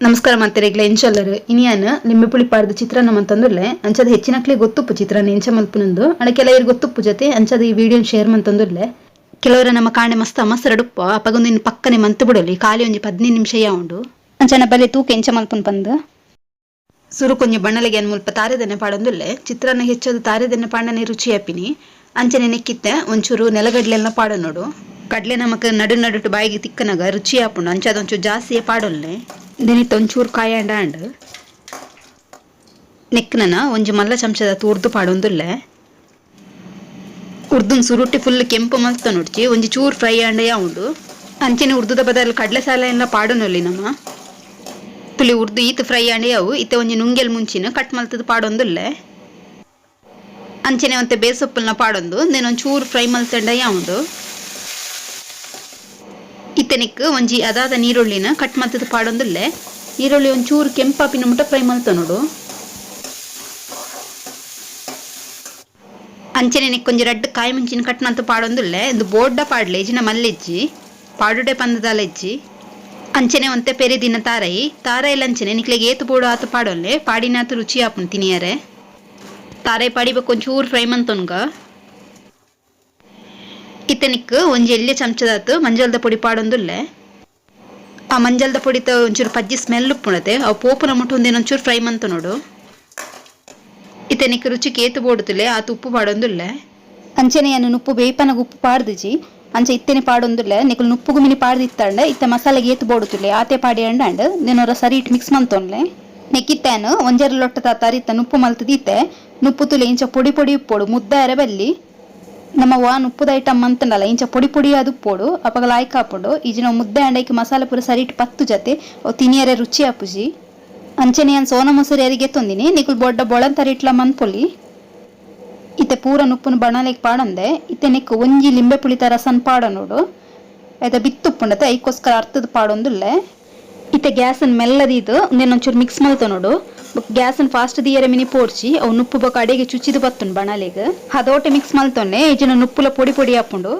ನಮಸ್ಕಾರ ಮಾತೆರೆಗ್ಲ, ಎಂಚೊಲ್ಲರ್? ಇನಿಯಾನ್ ಲಿಂಬೆ ಪುಳಿ ಪಾಡ್ದ್ ಚಿತ್ರಾನ್ನ ಮಂತೊಂದುಲ್ಲೆ. ಅಂಚಾದ್ ಹೆಚ್ಚಿನಕ್ಲೆ ಗೊತ್ತುಪ್ಪು ಚಿತ್ರಾನ್ನ ಎಂಚ ಮಲ್ಪುನಂದು. ಆಂಡ ಕೆಲವೆರ್ ಗೊತ್ತುಪ್ಪು ಜತೆ. ಅಂಚಾದ್ ಈ ವಿಡಿಯೋನ್ ಶೇರ್ ಮಂತೊಂದುಲ್ಲೆ. ಕೆಲವರ ನಮ್ಮ ಕಾಂಡೆ ಮಸ್ತ್ ಅಮಸರಡ್ ಉಪ್ಪು, ಅಪಗ ಉಂದೆನ್ ಪಕ್ಕನೆ ಮಂತ್ ಬುಡೊಲಿ. ಖಾಲಿ ಒಂಜಿ 15 ನಿಮಿಷ ಉಂಡು. ಅಂಚನ ಬಲೆ ತೂಕ ಎಂಚ ಮಲ್ಪುನು ಪಂದ್. ಸುರುಕೊಂಜಿ ಬಣ್ಣಲೆಗೆ ಯಾನ್ ಮುಲ್ಪ ತಾರೆದೆಣ್ಣೆ ಪಾಡೊಂದುಲ್ಲೆ. ಚಿತ್ರಾನ್ನ ಹೆಚ್ಚಾದ್ ತಾರೆದೆಣ್ಣೆ ಪಾಂಡನೆ ರುಚಿ ಆಪಿನಿ. ಅಂಚನೆ ನೆಕ್ಕಿತ್ತೆ ಒಂಚೂರು ನೆಲಗಡ್ಲೆಲ್ನ ಪಾಡೊನೊಡು. ಕಡ್ಲೆ ನಮಕ್ ನಡು ನಡುಟು ಬಾಯಿಗೆ ತಿಕ್ಕನಗ ರುಚಿ ಆಪುಂಡು. ಅಂಚಾದ್ ಒಂಚೂರು ಜಾಸ್ತಿಯೇ ಪಾಡೊನ್ಲೆ. ದಿನಿತ ಒಂಚೂರು ಕಾಯಾಂಡ ಆಂಡ್. ನೆಕ್ಕ್ ನನ ಒಂಜಿ ಮಲ್ಲ ಚಮಚದ ಉರ್ದು ಪಾಡೊಂದುಲ್ಲೆ. ಉರ್ದುನ್ ಸುರುಟ್ಟಿ ಫುಲ್ ಕೆಂಪು ಮಲ್ತೊನೊಡ್ಚಿ, ಒಂಜಿ ಚೂರು ಫ್ರೈ ಆಂಡ ಉಂಡು. ಅಂಚನೆ ಉರ್ದುದ ಬದಲು ಕಡ್ಲೆ ಸಾಲ ಎಲ್ಲ ಪಾಡೊನೊಲಿ ನಮ. ತುಲಿ, ಉರ್ದು ಈತ್ ಫ್ರೈ ಆಂಡ ಯಾವು. ಇತ್ತೆ ಒಂಜಿ ನುಂಗೆಲ್ ಮುಂಚಿನ ಕಟ್ ಮಲ್ತದ ಪಾಡೊಂದುಲ್ಲೆ. ಅಂಚನೆ ಒಂತೆ ಬೇಸೊಪ್ಪುಲ್ನ ಪಾಡೊಂದು ಉಂದೆನ್ ಒಂಚೂರು ಫ್ರೈ ಮಲ್ತಂಡ ಉಂಡು. ಇತ್ತೆ ನೆಕ್ಕ್ ಒಂಜಿ ಅದಾದ ನೀರುಳ್ಳಿನ ಕಟ್ ಮಲ್ತದ ಪಾಡೊಂದುಲ್ಲೆ. ನೀರುಳ್ಳಿ ಒಂಚೂರು ಕೆಂಪಾಪಿನ ಮುಟ್ಟ ಫ್ರೈ ಮಲ್ತೊನೊಡು. ಅಂಚನೆ ನೆಕ್ಕೊಂಜಿ ರಡ್ಡ್ ಕಾಯಿ ಮುಂಚಿನ ಕಟ್ ಮಲ್ತ್ ಪಾಡೊಂದುಲ್ಲೆ. ಇಂದು ಬೋಡ್ಡ ಪಾಡ್ಲೆ, ಇಜಿನ ಮಲ್ಲೆಜ್ಜಿ, ಪಾಡುಡೆ ಪಂದ್ ಇಜ್ಜಿ. ಅಂಚನೆ ಒಂತೆ ಪೆರಿದಿನ ತಾರೈ. ತಾರೈಲ ಅಂಚನೆ ನಿಕ್ಲೆಗ್ ಏತ್ ಬೋಡು ಆತ್ ಪಾಡೊನ್ಲೆ. ಪಾಡಿನಾತ್ ರುಚಿ ಆಪುಂಡು ತಿನಿಯರೆ. ತಾರೈ ಪಾಡಿ ಬೊಕ್ಕ ಒಂಚೂರು ಫ್ರೈ ಮಂತೊನ್ಗ. ಇತ್ತೆ ನಿಕ್ಕ್ ಒಂಜಿ ಎಲ್ಯ ಚಮಚದಾತ್ ಮಂಜಲ್ದ ಪೊಡಿ ಪಾಡೊಂದುಲ್ಲೆ. ಆ ಮಂಜಲ್ದ ಪೊಡಿತ ಒಂಚೂರು ಪಜ್ಜಿ ಸ್ಮೆಲ್ ಉಪ್ಪುಂಡತೆ, ಅವು ಪೋಪುನ ಮುಟ್ಟು ಉಂದೆನ್ ಒಂಚೂರು ಫ್ರೈ ಮಂತೊನೊಡು. ಇತ್ತೆ ನಿಕ್ಕ್ ರುಚಿಕ್ ಏತ್ ಬೋಡುತ್ತಲೆ ಆತ್ ಉಪ್ಪು ಪಾಡೊಂದುಲ್ಲೆ. ಅಂಚನೆ ಯಾನ್ ನುಪ್ಪು ಬೇಯ್ಪನಗ ಉಪ್ಪು ಪಾಡ್ದಿಜಿ, ಅಂಚ ಇತ್ತೆನೆ ಪಾಡೊಂದುಲ್ಲೆ. ನಿಕುಲು ನುಪ್ಪುಗು ಮಿನಿ ಪಾಡ್ದಿತ್ತಂಡ ಇತ್ತೆ ಮಸಾಲೆಗ್ ಏತ್ ಬೋಡುತ್ತುಲ್ಲೆ ಆತೆ ಪಾಡಿಯಂಡ ಆಂಡ್. ಉಂದೆನ್ ಒರ ಸರಿ it mix ಮಂತೊನ್ಲೆ. ನೆಕ್ಕಿತ್ತೆ ಯಾನ್ ಒಂಜರೆ ಲೊಟ್ಟದ ಅರಿತ್ತ ನುಪ್ಪು ಮಲ್ತ್ ದೀತೆ. ನುಪ್ಪು ತೂಲೆ, ಇಂಚ ಪೊಡಿ ಪೊಡಿ ಉಪ್ಪೊಡು, ಮುದ್ದೆ ಆರೆ ಬಲ್ಲಿ. ನಮ್ಮ ವಾ ನುಪ್ಪುದ ಐಟಮ್ ಮಂತುಂಡಲ ಇಂಚ ಪೊಡಿ ಪೊಡಿ ಆದ್ ಉಪ್ಪೊಡು. ಅಪಗ ಲಾಯ್ಕ್ ಆಪುಂಡು. ಇಜಿನ ಮುದ್ದೆ ಆಂಡ ಐಕ್ ಮಸಾಲೆ ಪೂರ ಸರಿಟ್ ಪತ್ತು ಜತೆ, ಅವು ತಿನಿಯರೆ ರುಚಿ ಆಪುಜಿ. ಅಂಚನೆ ಯಾನ್ ಸೋನ ಮೊಸರಿ ಅರಿ ಗೆತ್ತೊಂದಿನಿ. ನಿಕುಲು ಬೊಡ್ಡ ಬೊಳಂತರಿಟ್ಲ ಮನ್ಪೊಲಿ. ಇತ್ತೆ ಪೂರ ನುಪ್ಪುನು ಬಣಲೆಗ್ ಪಾಡಂದೆ. ಇತ್ತೆ ನೆಕ್ ಒಂಜಿ ಲಿಂಬೆ ಪುಳಿತ ರಸನ್ ಪಾಡೊನೊಡು. ಐತ ಬಿತ್ತ್ ಉಪ್ಪುಂಡತೆ, ಐಕೋಸ್ಕರ ಅರ್ತದ್ ಪಾಡೊಂದುಲ್ಲೆ. ಇತ್ತೆ ಗ್ಯಾಸ್ ನ್ ಮೆಲ್ಲ ದೀದ್ ಉಂದೆನ್ ಒಂಚೂರು ಮಿಕ್ಸ್ ಮಲ್ತೊನೊಡು. ಬೊಕ ಗ್ಯಾಸ್ ನ್ ಫಾಸ್ಟ್ ದೀಯರೆ ಮಿನಿ ಪೋಡ್ಚಿ, ಅವು ನುಪ್ಪು ಬೊಕ ಅಡೆಗೆ ಚುಚಿದ್ ಬತ್ತುಂಡು ಬಣಲೆಗ್. ಹದೋಟೆ ಮಿಕ್ಸ್ ಮಲ್ತೊನ್ನೆ, ಇಜಿಂಡ ನುಪ್ಪುಲ ಪೊಡಿ ಪೊಡಿ ಆಪುಂಡು.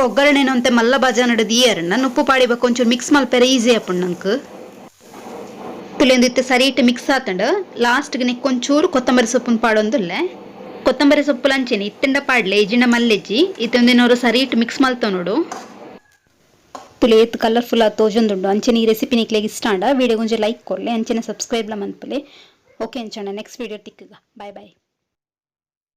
ಒಗ್ಗರಣೆನ್ ಒಂತೆ ಮಲ್ಲ ಬಾಜನಡ್ ದೀಯೆರ್ಂಡ ನುಪ್ಪು ಪಾಡಿ ಬೊಕ ಒಂಚೂರು ಮಿಕ್ಸ್ ಮಲ್ಪೆರೆ ಈಸಿ ಆಪುಂಡು ನಂಕ್. ತುಲೆ, ಉಂದು ಇತ್ತೆ ಸರಿಟ್ ಮಿಕ್ಸ್ ಆತ್ಂಡ್. ಲಾಸ್ಟ್ ಗ್ ನೆಕ್ಕ್ ಒಂಚೂರು ಕೊತ್ತಂಬರಿ ಸೊಪ್ಪುನು ಪಾಡೊಂದುಲ್ಲೆ. ಕೊತ್ತಂಬರಿ ಸೊಪ್ಪುಲ ಅಂಚೆನೆ ಇತ್ತ್ಂಡ ಪಾಡ್ಲೆ, ಇಜಿಂಡ ಮಲ್ಲೆಜ್ಜಿ. ಇತ್ತೆ ಉಂದೆನ್ ಒರ ಸರಿಟ್ ಮಿಕ್ಸ್ ಮಲ್ತೊನೊಡು. ತುಲೆ, ಏತ್ ಕಲರ್ಫುಲ್ ಆದ್ ತೋಜೊಂದುಂಡು. ಅಂಚನೆ ಈ ರೆಸಿಪಿ ನಿಕ್ಲೆಗ್ ಇಷ್ಟ ಆಂಡ ವಿಡಿಯೋಗ್ ಒಂಜಿ ಲೈಕ್ ಕೊರ್ಲೆ, ಅಂಚನೆ ಸಬ್ಸ್ಕ್ರೈಬ್ ಲ ಮನ್ಪುಲೆ. ಓಕೆ, ಅಂಚನೆ ನೆಕ್ಸ್ಟ್ ವಿಡಿಯೋ ತಿಕ್ಕುಗ. Bye boy.